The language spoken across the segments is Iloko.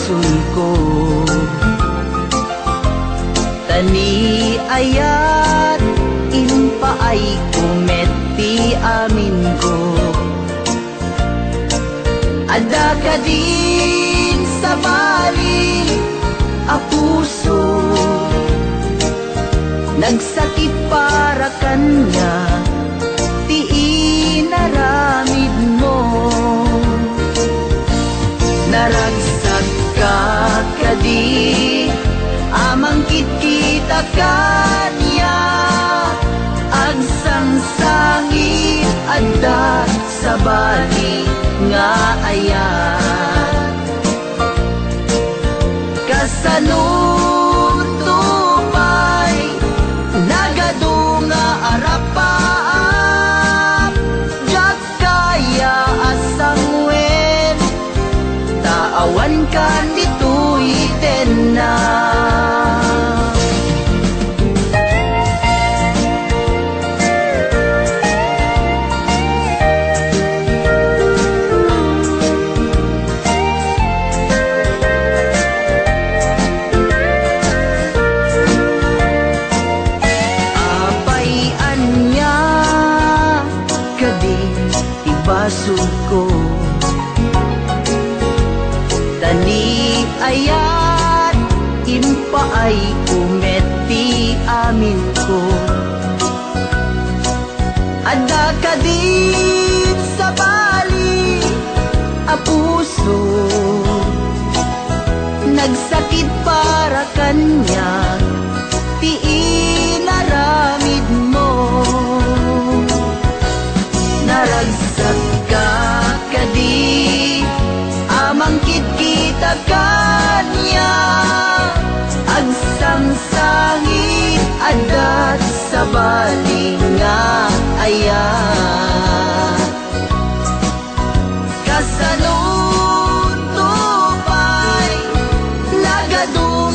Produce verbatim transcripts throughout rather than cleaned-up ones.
sunko. Ta ni ayat, impaayko met ti aminko. Adda kadin sabali a puso, nagsakit para kaniak ti inaramidmo. Naragsak ka kadi a mangkitkita kaniak, agsangsangit adda sabali nga ayat. Kasano to pay nagadu nga arapaap? Diak kaya a sanguen, ta awan kan ditoy tenna. Apay ania kadi ti basolko? Ta ni ayat, impaayko met ti aminko. Adda kadin sabali a puso, nagsakit para kaniak ti inaramidmo. Naragsak ka kadi a mangkitkita kaniak, agsangsangit adda sabali nga ayat. Kasano to pay nagadu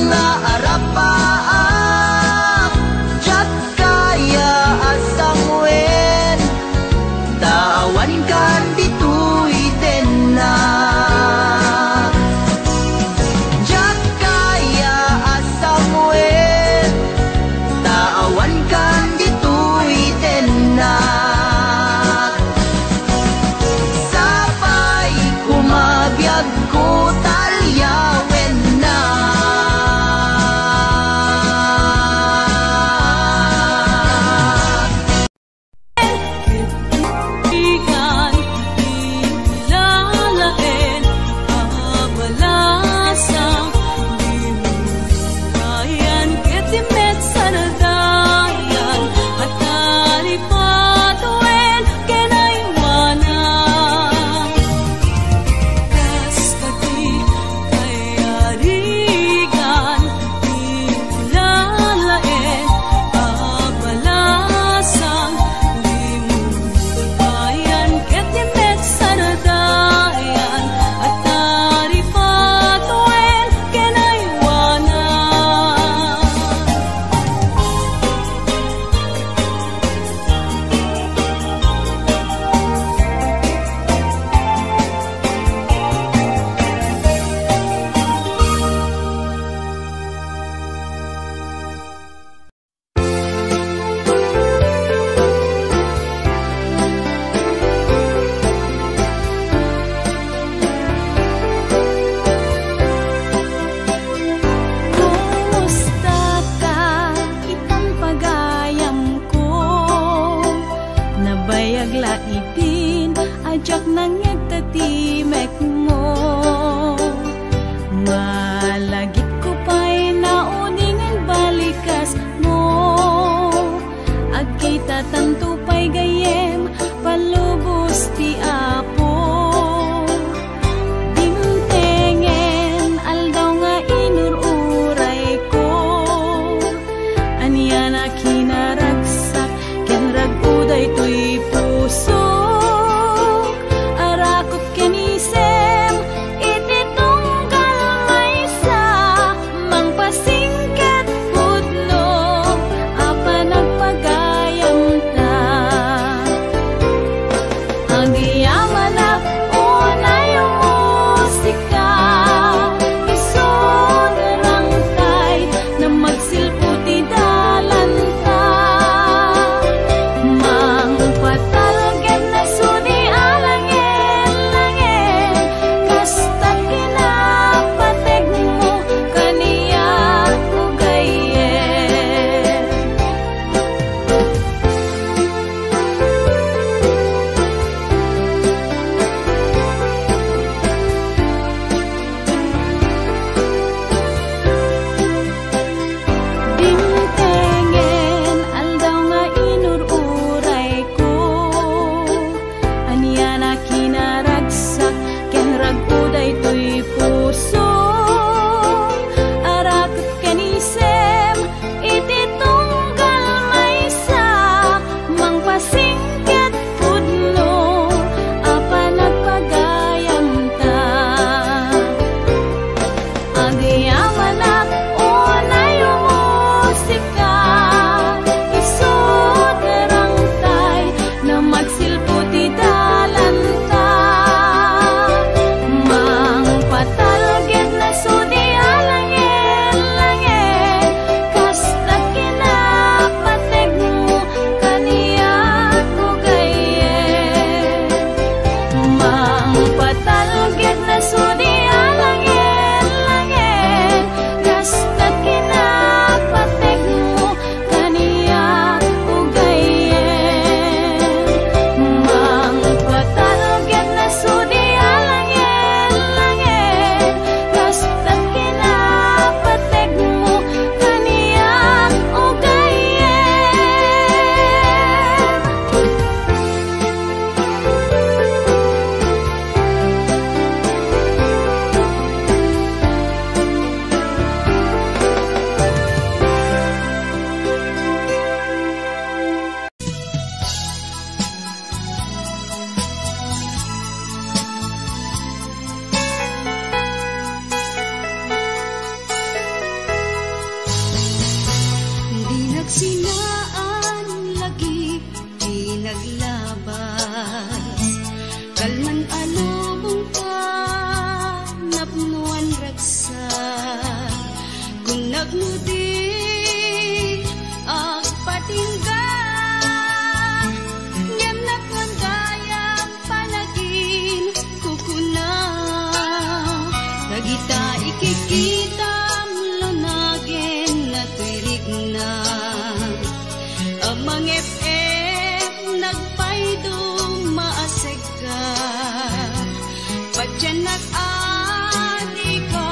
Sa, kunak no di agpatingga, ngem napno gayam panaginkukuna. Dagita ikikitam, lunagen natoy rikna. Amang ep-ep, nagpaydum, maasek ka. Patiennak a dika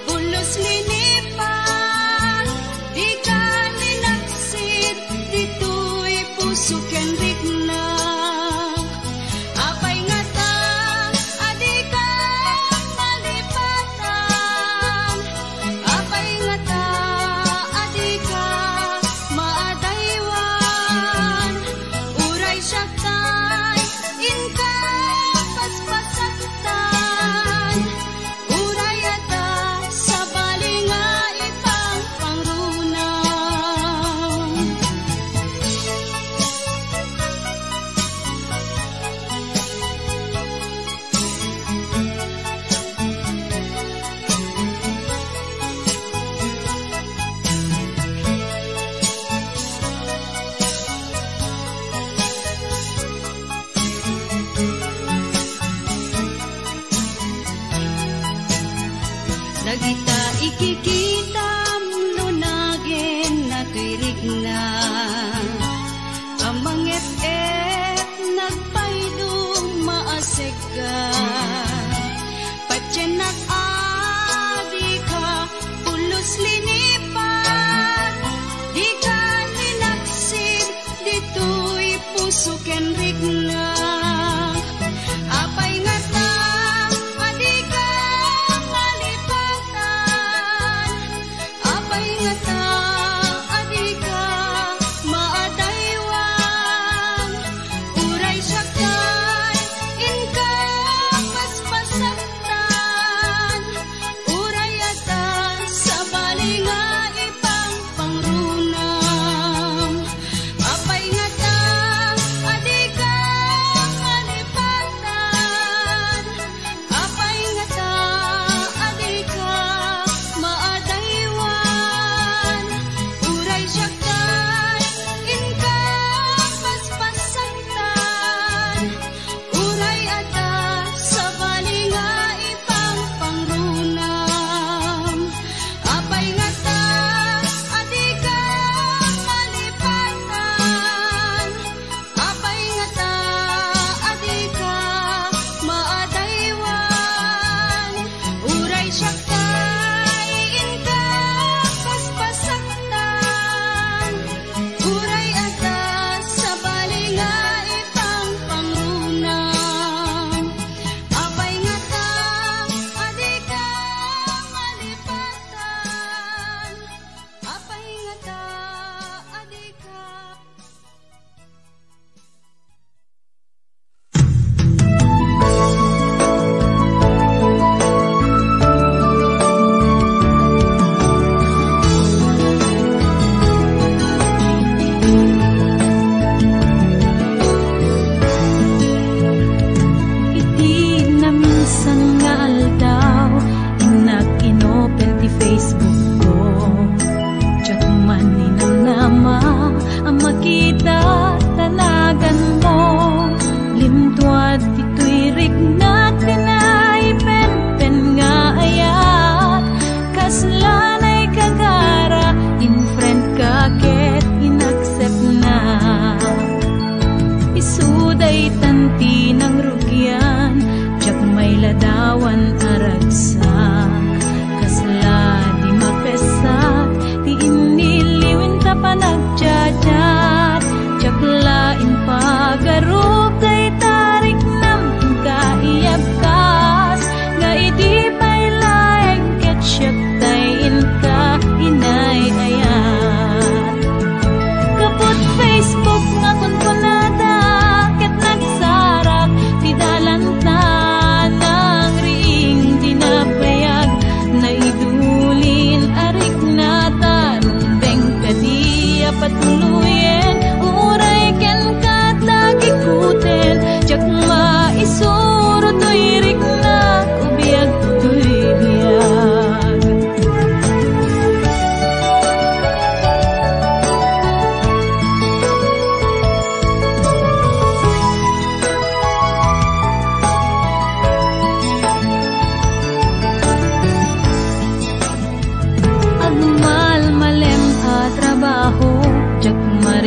pulos linipat, dika linaksid ditoy puso ken rikna. Apay ngata a dika malipatan? Apay ngata a dika maadaywan? Uray siak tay inka paspasaktan, uray adda sabali nga ipangpangruna. Dagita ikikitam, lunagen natoy rikna. Amang ep-ep, nagpaydum, maasek ka. Patiennak a dika pulos linipat, dika linaksid ditoy puso ken rikna. Apay ngata a dika malipatan?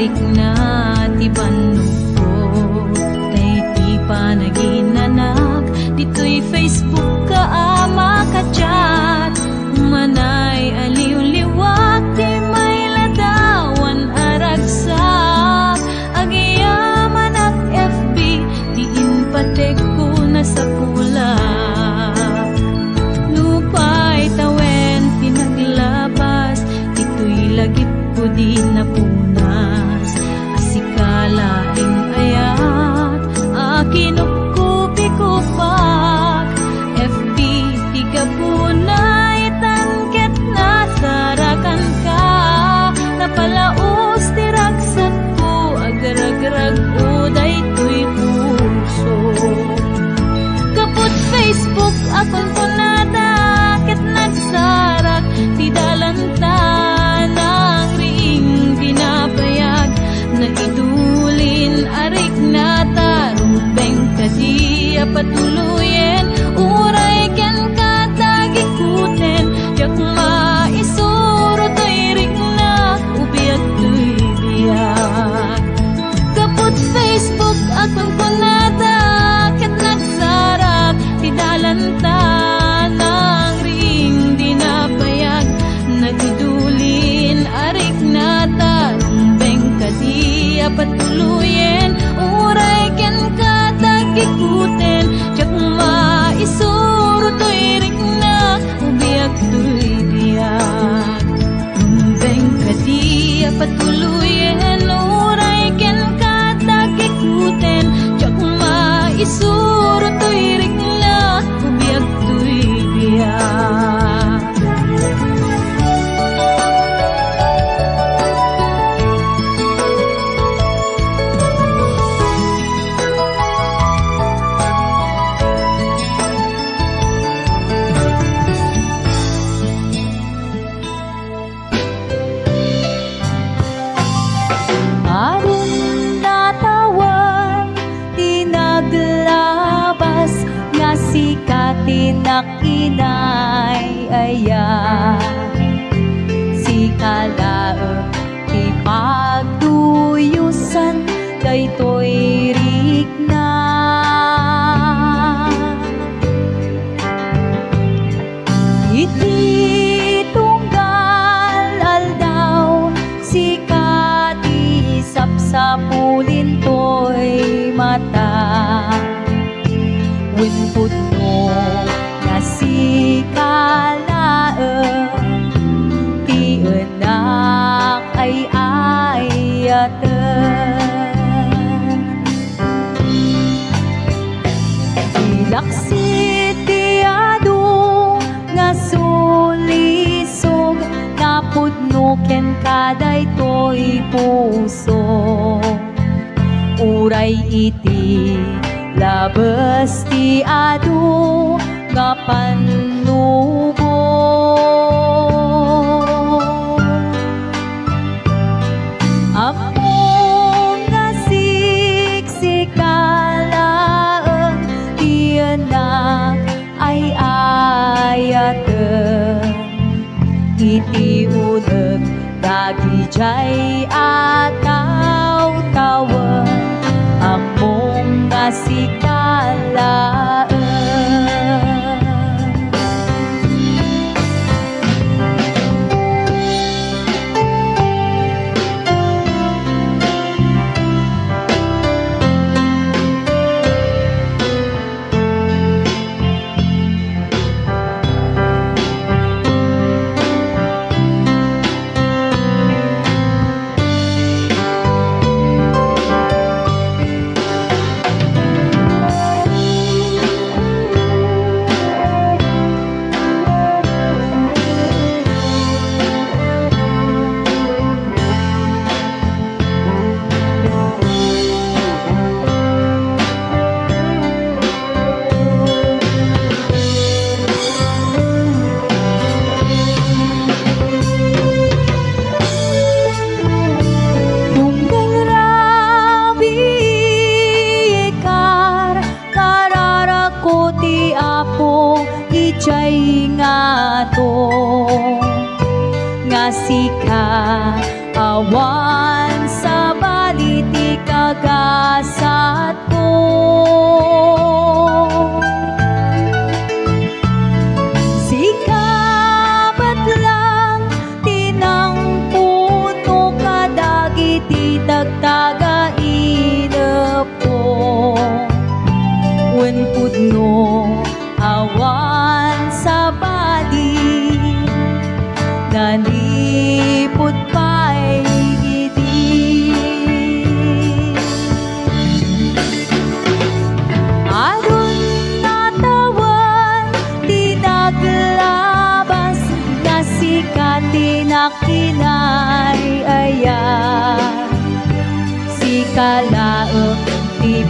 Rikna ti bannogko, daytoy panaginanak, ditoy Facebook ka a makachat. Manay a liwliwak ti mailadawan a ragsak. Agyamanak F B ti impategko nasapulak. Nupay tawen ti naglabas, ditoy lagipko di napunas. A sika laeng ayat a kinupkupikupak. F B ti gapuna, itan ket nasarakanka. Napalaus ti ragsakko, agragrag-o daytoy puso. Kaput Facebook a kunkunada, ket nagsarak ti dalanta. Nangriing ti napayag, naidulin a riknata. Rumbeng kadi a patuloyen, uray kenka ta gikuten. Diak maisuro toy riknak, ubiag toy biag. Kaput Facebook a kunkunada, ket nagsarak ti dalanta. Nangriing di napayag, nagidulin a riknata. Rumbeng kadi a patuloyen, uray kenka ta gikuten. Diak maisuro toy riknak, ubiag toy biag. Rumbeng kadi a patuloyen, uray kenka ta gikuten. Diak maisuro toy riknak, ubiag toy biag. Adun natawen ti naglabas nga sika ti nakinay-aya. Sika laeng ti pagduyosan daytoy rikna. Iti tunggal aldaw, sika ti sapsapulin toy mata. Wen pudno nga sika laeng ti ennak ay ayaten. Ilaksid ti adu nga sulisog, napudno kenka daytoy puso. Uray iti labes ti adu nga pannubo. Ammom nga siksika laeng ti ennak ay ayaten. Iti uneg dagidiay a tawtawen, ammom nga sika laeng. Tunggal rabii, ikar, kararako ti Apo idiay ngato, nga sika awan sa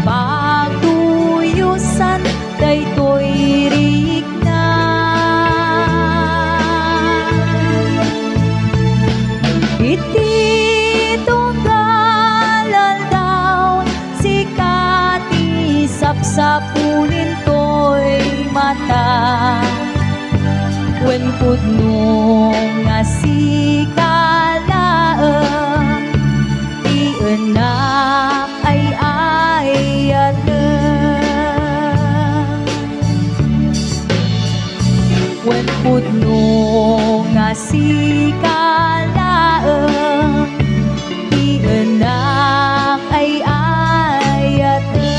Pagtuyosan daytoy rikna. Iti tunggal aldaw, sika ti sapsapulintoy mata. Wen pudno nga sika laeng ti ennak ay-ayaten. Wen pudno nga sika laeng ti ennak ay-ayaten.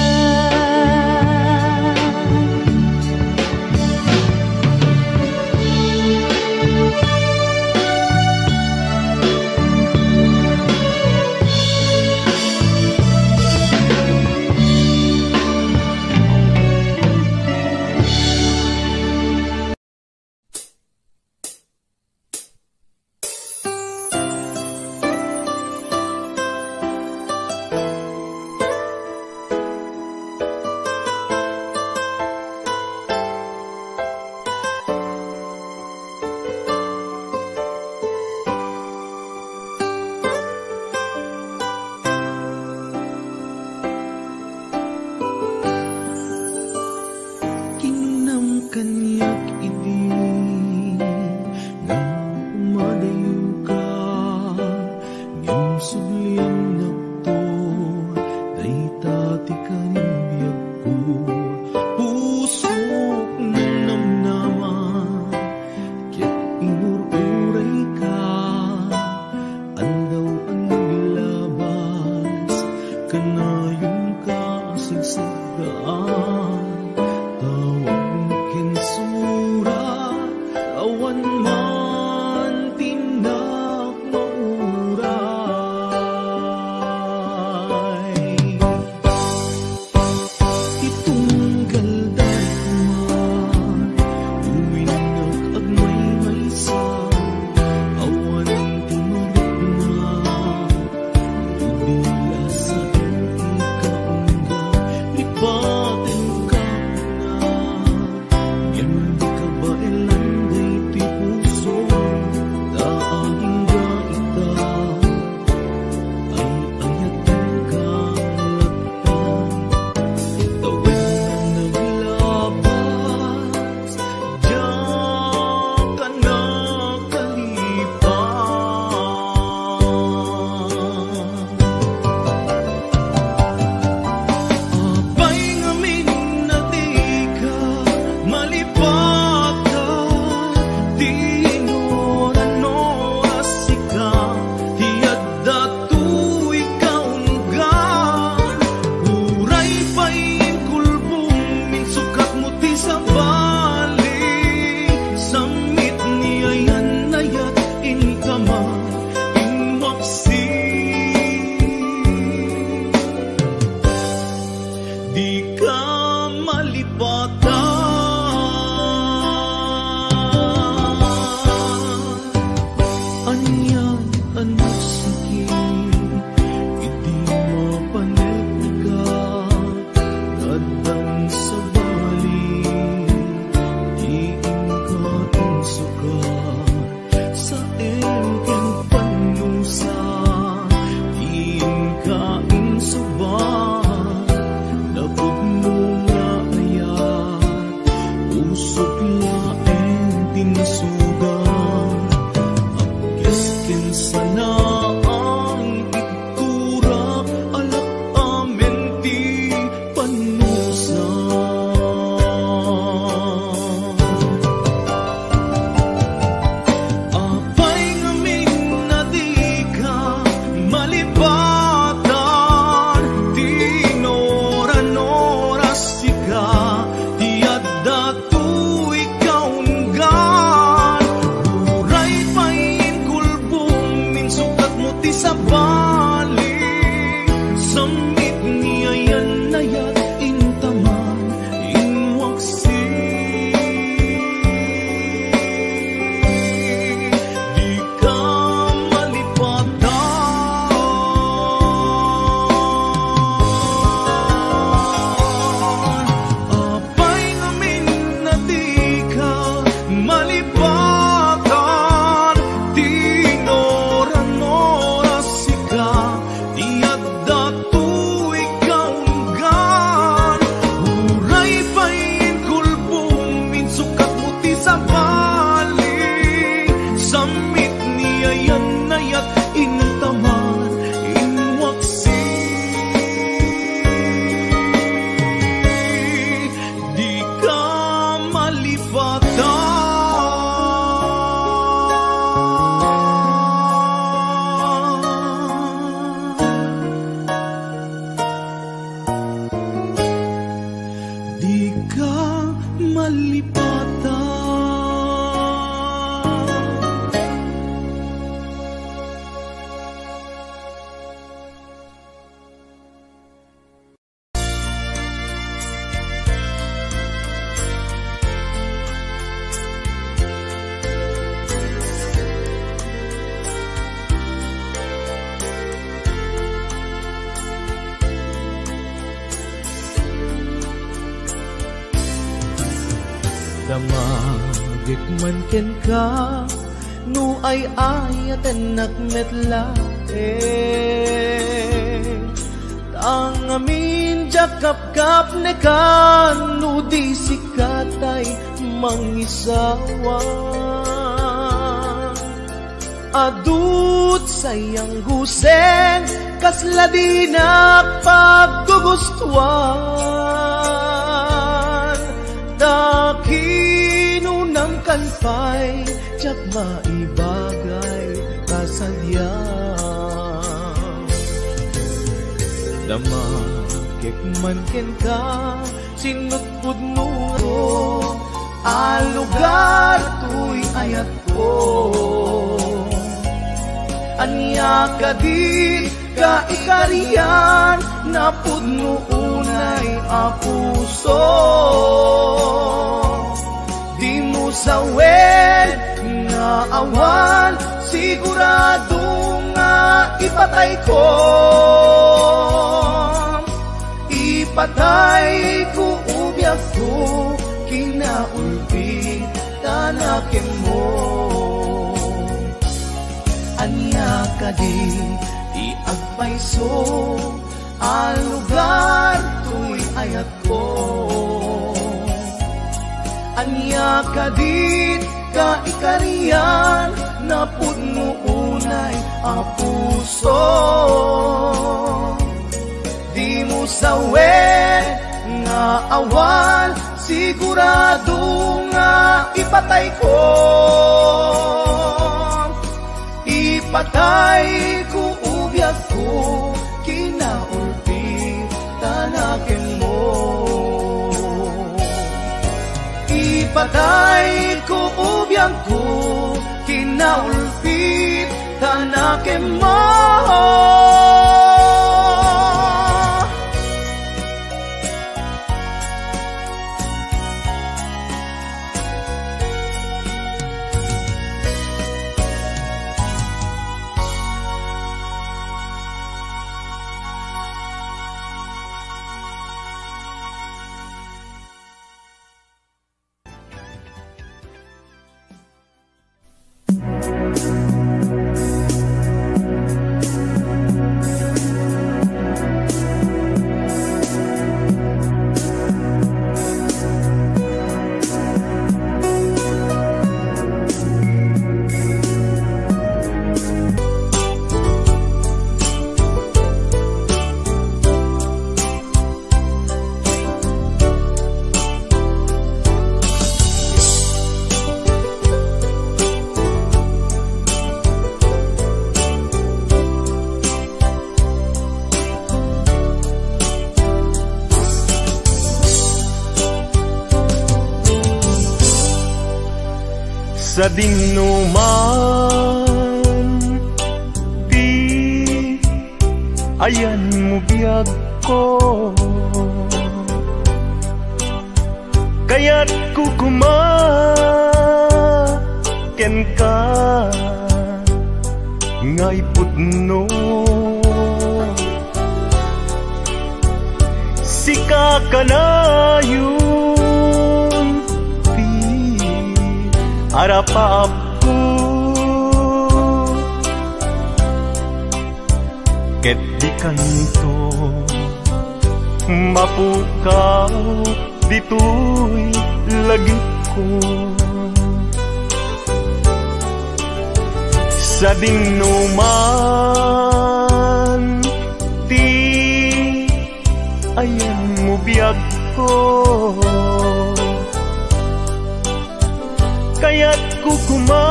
Kinunam kaniak idi nga madayoka, ngem sublianakto, dayta ti kanen biagko. Pusok nanamnama, ket inur-urayka. Aldaw a naglabas, kanayonka a sigsagdaan. Tawag ken surat, awan man ti innak mauray. Ti tunggal daytoy, uminak agmaymaysa, awan ti marikna. Idi a saen ti kaungga, lipatenka koma. Ngem di kabaelan daytoy puso, ta agingga ita. Ay-ayatenka latta, ta wen a naglabas, diak a nakalipat. Apay ngamin a dika malipatan, ti inuran oras sika ti adda toy kaunggan. Uray pay inkulbom, insukatmo ti sabali, sammit ni ayan-ayat, inka man inwaksi. Dika malipatan. Anian a nasakit idi mapanekka, addan sabali ti inka insukat. Saem ken pannusa ti inka insubat, napudno nga ayat, usok laeng ti nasugat. Agkes ken sanaang igturak, alak amen ti pannusa. Apay ngamin a dika malipatan, ti inuran oras sika ti adda toy kaunggan. Uray pay inkulbom, insukatmo ti sabali, sammit ni ayan-ayat, inka man inwaksi. Dika malipatan. man kenka, no ay-ayatennak met laeng. Ta ngamin diak kapkapnekan, no di sika tay mangisawa. Adu ti sayanggusen, kasla dinak paggugustuan. Ta kinunam kan pay, diak maibagay kasadian. Damakek man kenka, sinutpudno a lugar toy ayatko. Ania kadi kaikarian, napudno unay a puso. Dimo sawen nga awan, sigurado nga ipatayko. Ipatayko, o biagko, kinaulpitan a kenmo. Ania kadi ti agpayso a lugar toy ayatko? Ania kadi kaikarian, napudno unay a puso? Dimo sawen nga awan, sigurado nga ipatayko. Ipatayko, o biagko, kinaulpitan a kenmo. Ipatayko, o biagko, kinaulpitan a kenmo. Sadingno man ti ayanmo, biagko. Kayatko koma kenka nga ipudno. Sika kanayon ti arapaapko. Ket dikanto mapukaw ditoy lagipko. Sadingno man ti ayanmo, biagko. Kayatko koma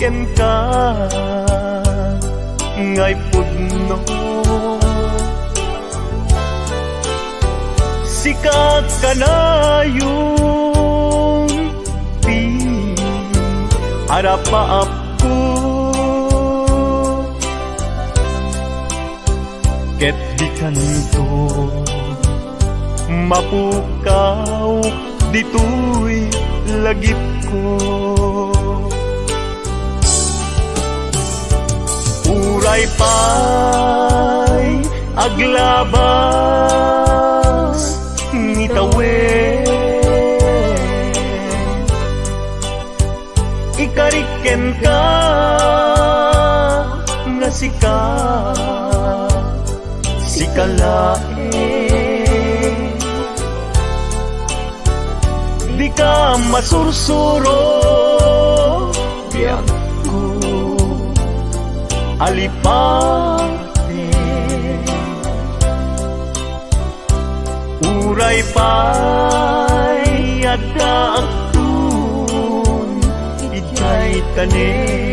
kenka nga ipudno. Sika kanayon ti arapaapko. Ket dikanto mapukaw ditoy lagipko. Uray pay aglabas ni tawen, Ikarik kenka nga sika, sika laeng. Dika masursuro, biagko, alipaten. Uray pay adda agton idiay tanem.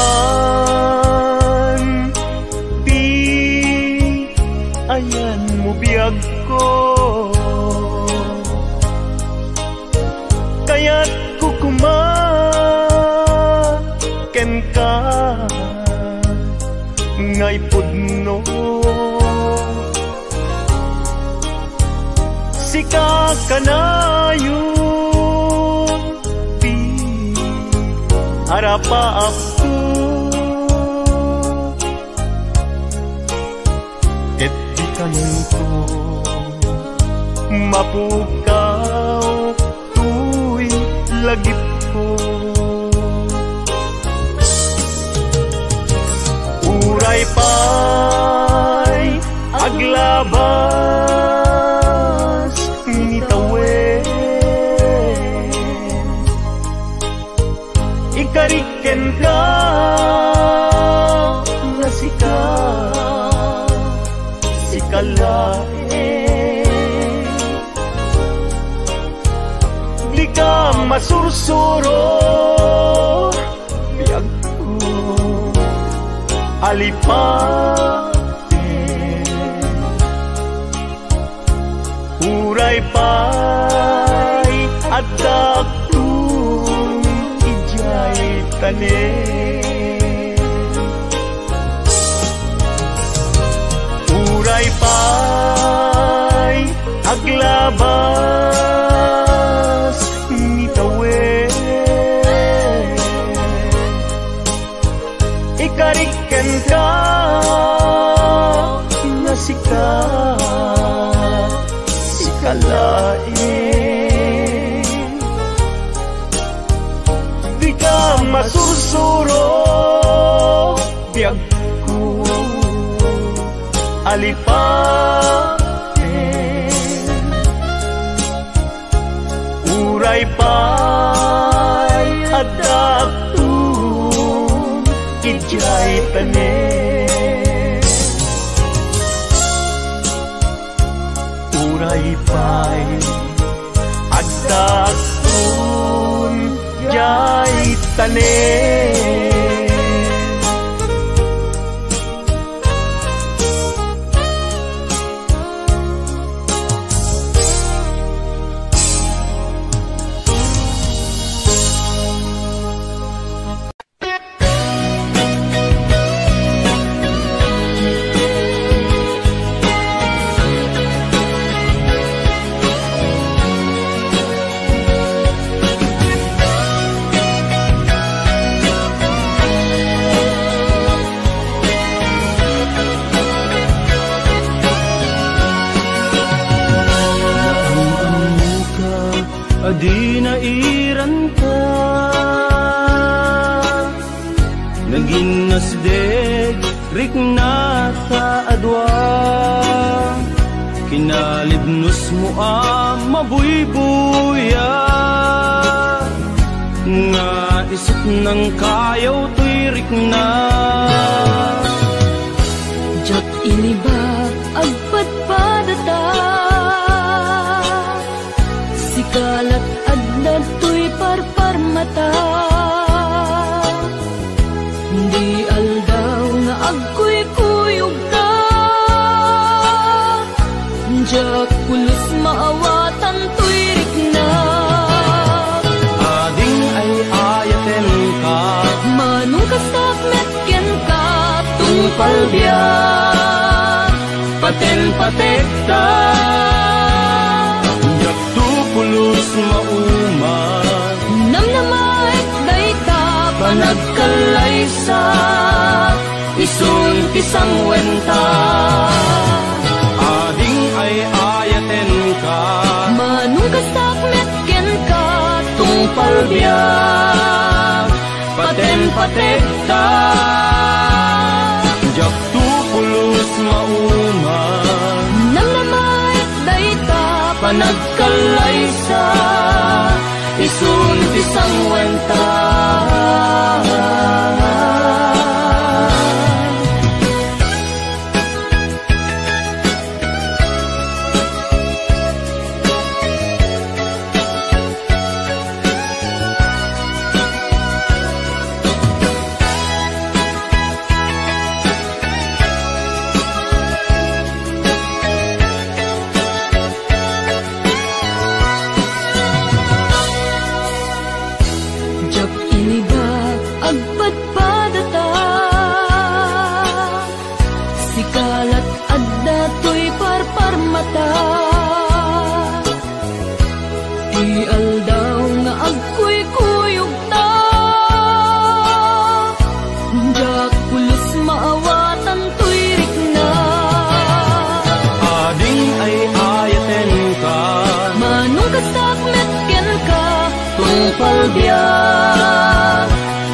Sadinoman ti ayanmo, biagko, kayatko koma kenka nga ipudno. Sika kanayon ti arapaapto, ket dikanto mapukaw toy lagipko. Uray pay aglabas ni tawen, ikarik kenka nga sika, sika laeng. Dika masursuro, biagko, alipaten. Uray pay adda agton idiay tanem. Uray pay aglabas ni tawen, ikarik kenka nga sika, sika laeng. Dika masursuro, biagko, alipaten. Uray pay adda agton idiay tanem. Uray pay adda agton idiay tanem. Naam-ammoka a di nairanta. Naging nasdeg rikna ta a dua. Kinalibnosmo a mabuybuya nga isut nangkayaw toy rikna. Diak iniba, agpadpadat Diak pulos maawatan toy riknak. Ading ay-ayatenka. Manong kastak met kenka, tungpal biag, paten-pategta. Diakto pulos mauma. Namnamaek dayta panagkallaysa, isun ti sangwenta. Ading ay-ayatenka. Manong kastak met kenka, tungpal biag, paten-pategta. Diakto pulos mauma. Namnamaek dayta panagkallaysa, isun ti sangwenta. Diak inibak agpadpadata. Sika lat adda toy parparmata. Ti aldaw nga agkuykuyogta, diak pulos maawatan toy riknak. Ading ay-ayatenka. Manong kastak met kenka, tungpal biag,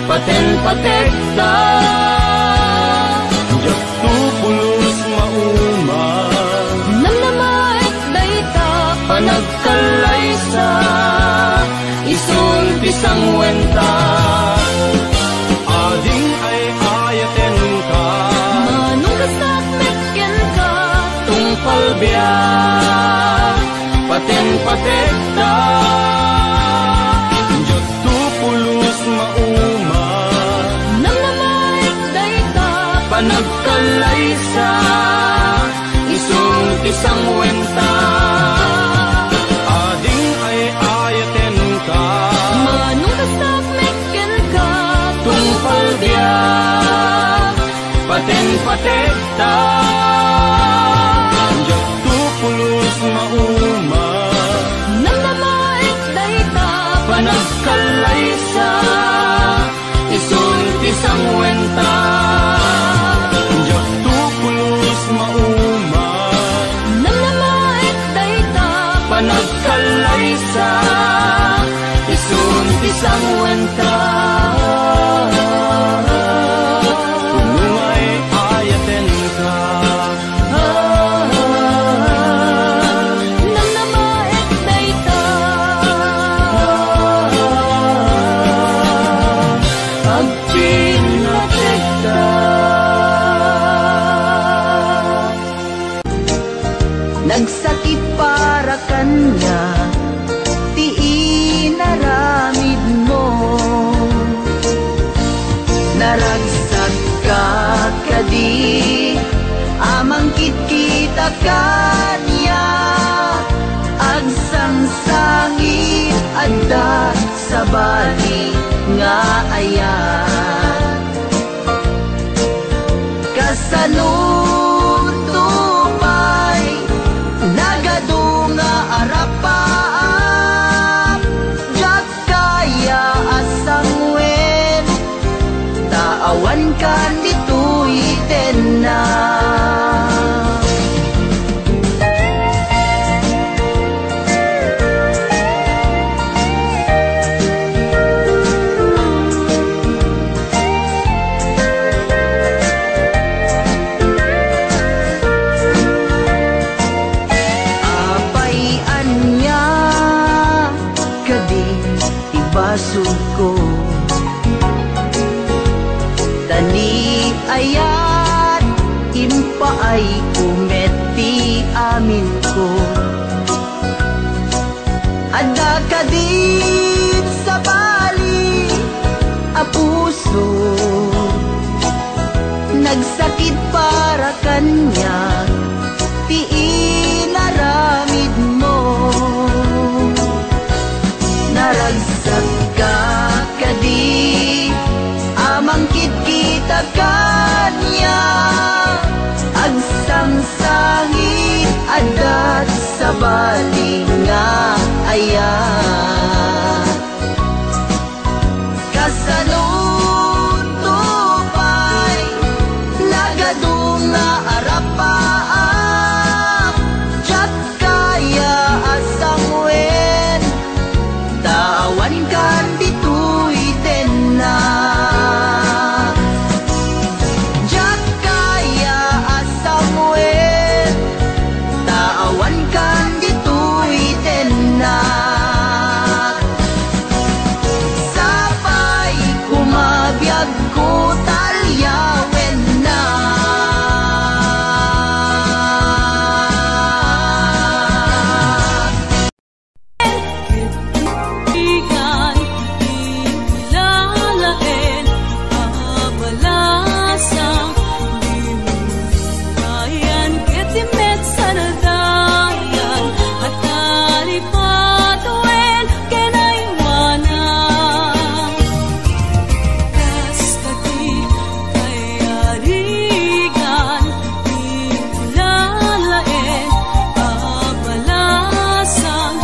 paten-pategta. Diakto pulos mauma. Namnamaek dayta panagkallaysa, isun ti sangwenta. Ading ay-ayatenka. Manong kastak met kenka, tungpal biag, paten-pategta. Diakto pulos mauma. Namnamaek dayta panagkallaysa, isun ti sangwenta. Ading ay-ayatenka. Manong kastak met kenka, tungpal biag, paten-pategta. Diakto pulos mauma. Namnamaek dayta panagkallaysa, isun ti sangwenta. Diakto pulos mauma. Namnamaek dayta panagkallaysa, isun ti sangwenta. Puno nga ay-ayatenka. Namnamaek dayta. Agkinnatekta. Nagsakit para kaniak ti inaramidmo. Naragsakka kadi a mangkitkita kaniak. Agsangsangit adda sabali nga ayat. Kasano to pay nagadu nga arapaap? Diak kayat a sanguen, ta awan kan ditoy tenna. Apay ania kadi ti basolko? Ta ni ayat, impaayko met ti aminko. Adda kadin sabali a puso, nagsakit para kaniak ti inara Kaniak, agsangsangit, adda ti sabali nga ayat. Kasano to pay, nagadu nga arapaak, diak kaya a sanguen, ta awan kan ditoy tennak. Diak kaya a sanguen, ta awan kan ditoy tennak. Sapay koma biagko ta alyawennak. Ikan, ilalaen, abalasang, limukayan, ket ti met sardayan, a talipatuen, ken aywanan. Kas dagiti kayarigan, ilalaen, abalasang,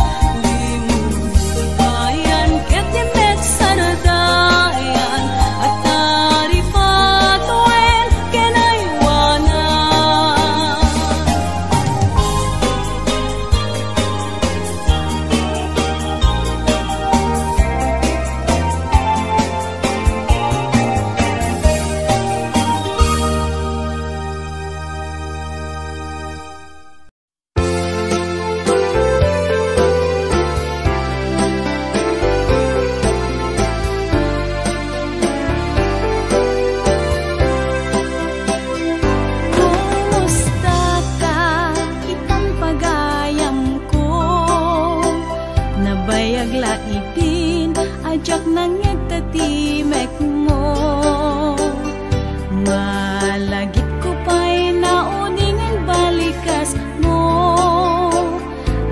limukayan, ket ti met sardayan, a talipatuen, ken aywanan. Kumusta ka, itan pagayamko? Nabayag la idin a diak nangngeg ta timekmo. Malagipko pay naudingen balikasmo.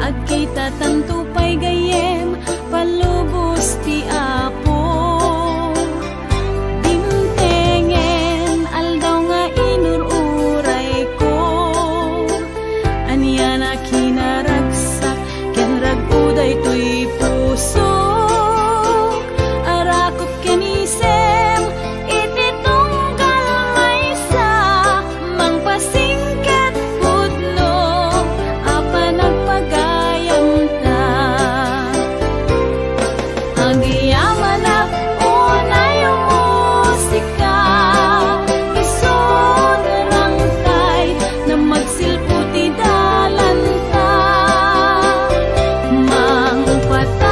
Agkitatanto pay gayyem, palubos ti Apo. Dimtengen aldaw nga inur-urayko. Ania nakinaragsak ken rag-o daytoy pusok. Arakop ken isem iti tunggal maysa, mangpasingket pudno a panagpagayamta. Agyamanak unay musika, isu ti rangtay na magsilpo ti dalanta. Mangpatay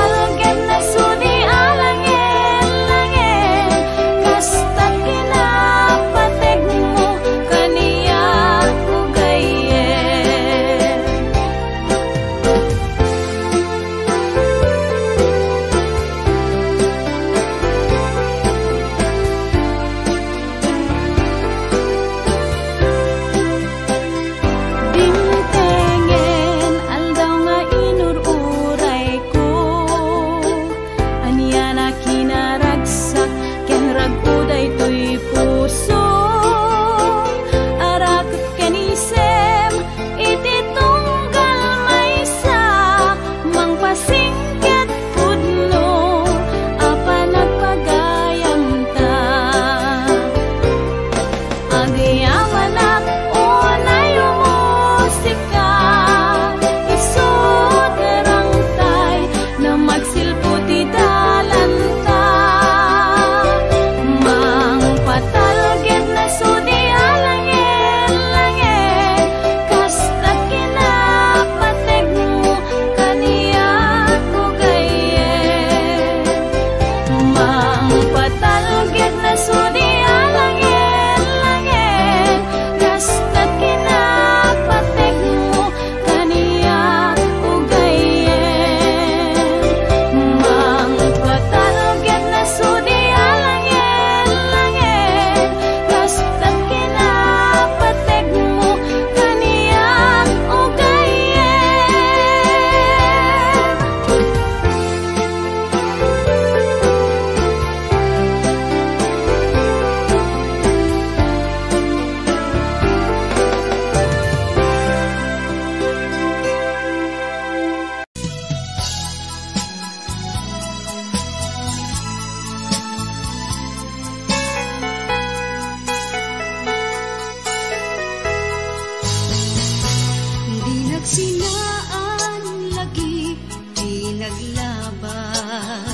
Sinaan lagi ti naglabas,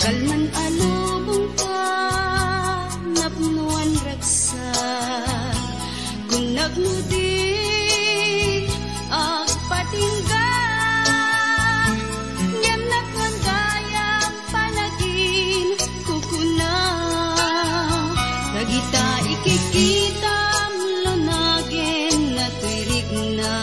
kalman a lubong ta napnoan ragsak. Kun nagmudi, agpatingga, ngem napnoan gayam palagin kukuna. Dagita ikikitam, lunagen natuyrigna.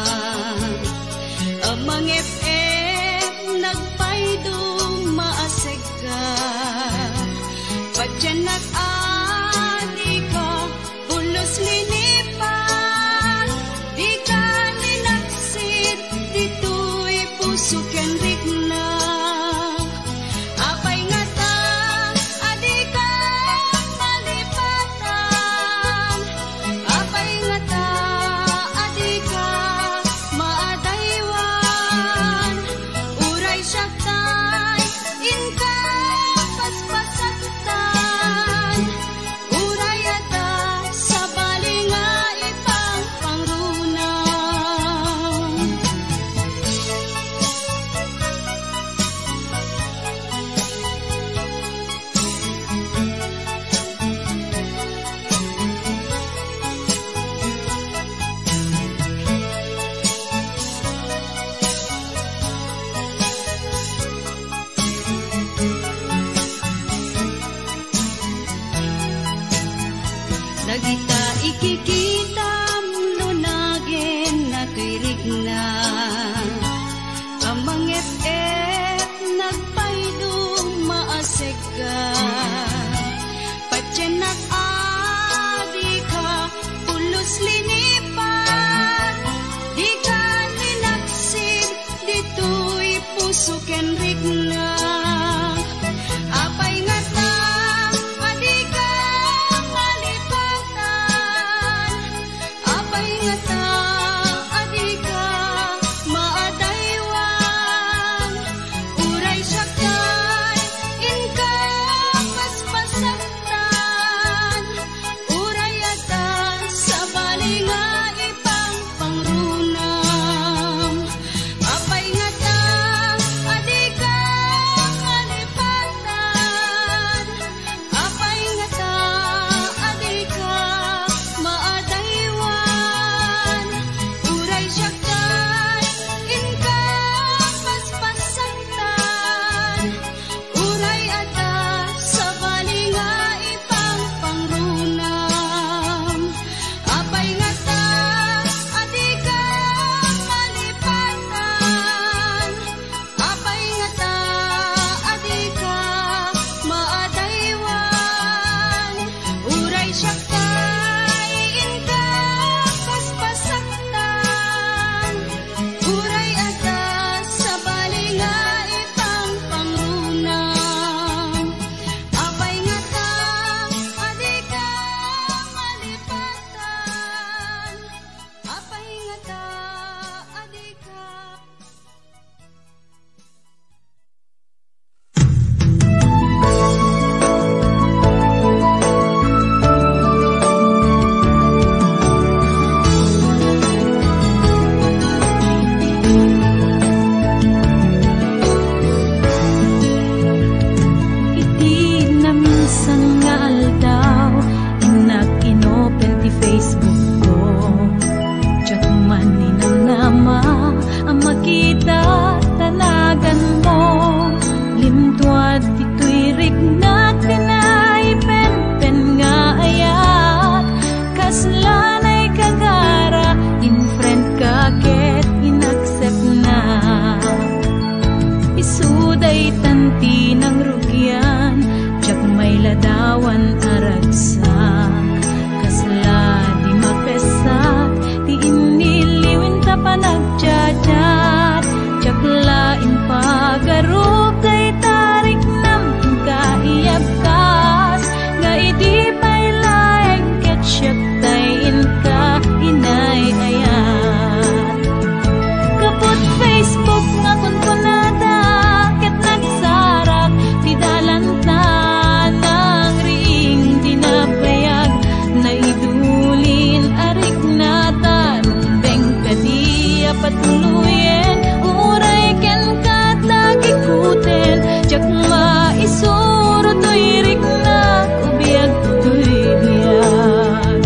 Tuloyen, uray kenka tagikuten, diak maisuro toy riknak, ubiag toy biag.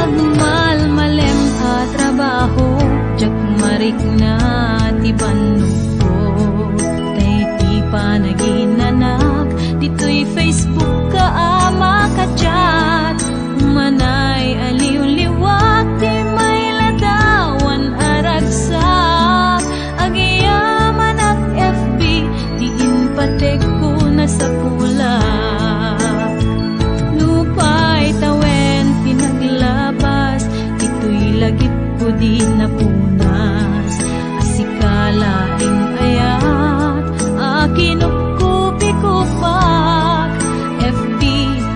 Agmalmalem a trabaho, diak marikna ti bannogko. Tay ti panaginanak, ditoy Facebook ka a makachat. Umanay a liwliwak ti mailadawan a ragsak. Agyamanak F B, ti impategko nasapulak. Nupay tawen ti naglabas, ditoy lagipko di napunas. A sika laeng ayat, a kinupkupikuppak. F B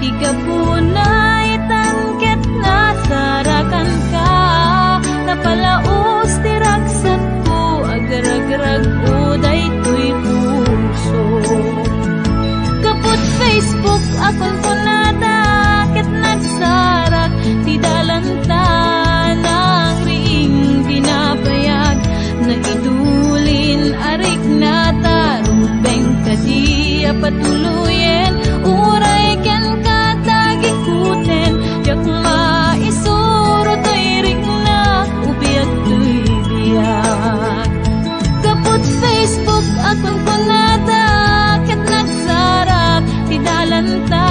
ti gapuna itan ket nasarakanka. Napalaus ti ragsakko, agragrag-o daytoy puso. Kaput Facebook a kunkunada ket nagsarak ti dalanta, nangriing di napayag. Naidulin a riknata, rumbeng kadi a patuloyen, uray kenka tagikuten, diak maisuro toy riknak, ubiag toy biag. Kaput Facebook a kunkunada ket nagsarak ti dalanta,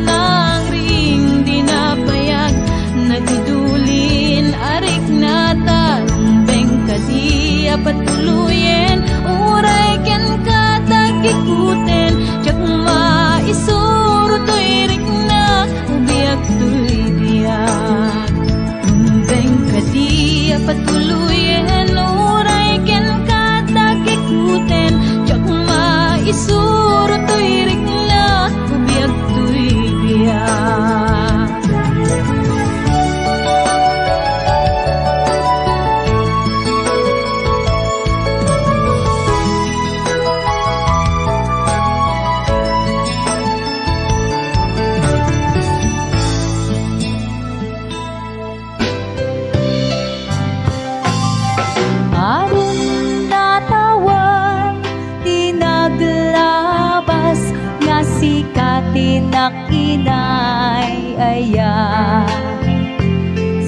nangriing di napayag. Nagidulin a riknata, rumbeng kadi a patuloyen, uray kenka tagikuten, diak maisuro toy riknak, ubiag toy biag. Rumbeng kadi a patuloyen, uray kenka tagikuten, diak maisuro toy riknak, ubiag toy biag. Aron natawen ti naglabas nga sika ti nakinay-ayat.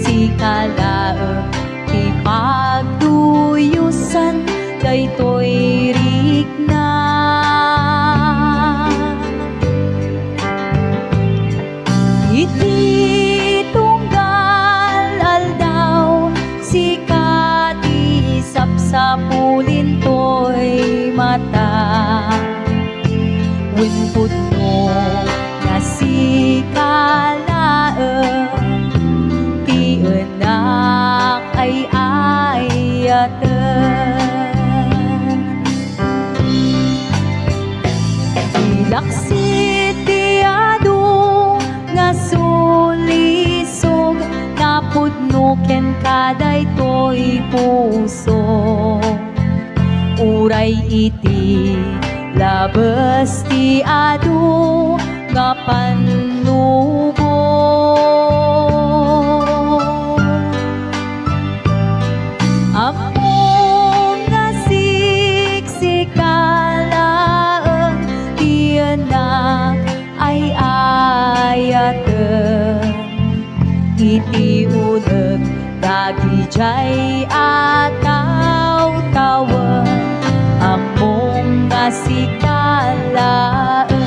Sika laeng ti pagtuyosan daytoy rikna. Iti tunggal aldaw, sika ti sapsapulin toy mata. Wen pudno nga sika laeng ti ennak ay ayaten. Ilaksid ti adu nga sulisog, napudno kenka daytoy puso. Uray iti labes ti adu nga pannubo. Ammom nga siksika laeng ti ennak ay ayaten. Iti uneg dagidiay a tawtawen, ammom nga sika laeng.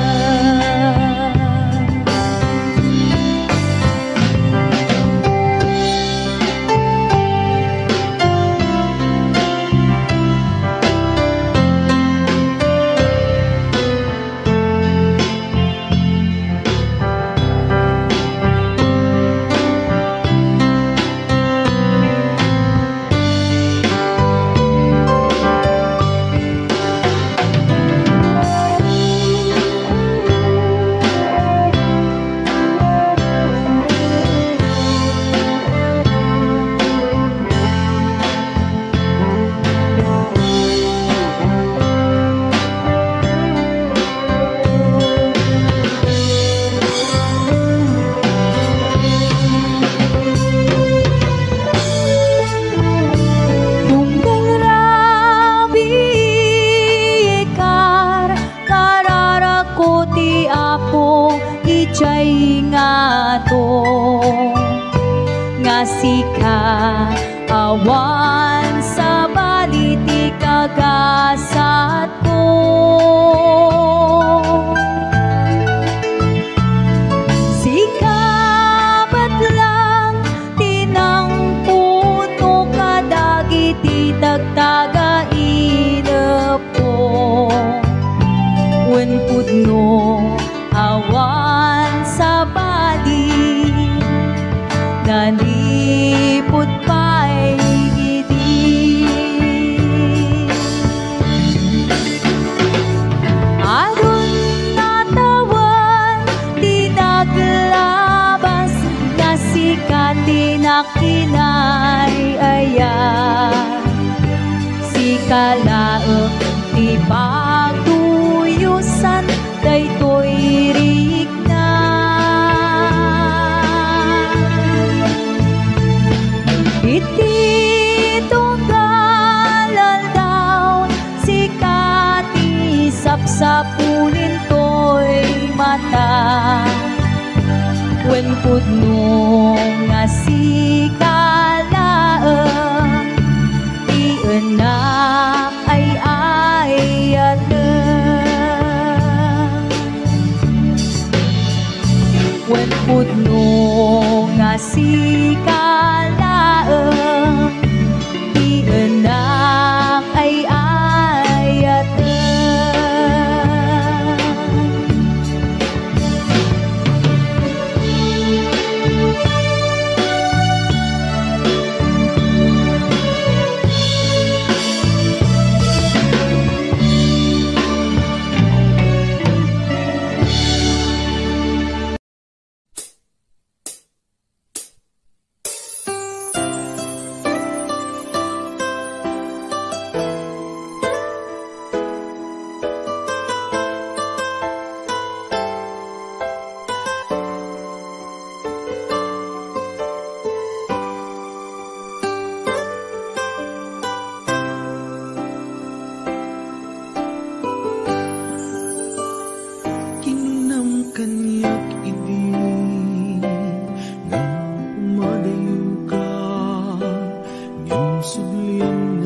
Ta awan sabali ti kagasatko. Sika met lang ti nangpudno kadagiti tagtagainepko. Wen pudno awan sabali, naliput pay idi. Adun natawen ti naglabas nga sika ti nakinay-ayat. Sika laeng ti pagtuyosan daytoy rikna. Iti tunggal aldaw, sika ti sapsapulintoy mata. Wen pudno nga sika laeng ti ennak ay ayaten. Wen pudno nga sika laeng ti ennak ay ayaten. Kinunam kaniak idi nga madayoka, ngem sublian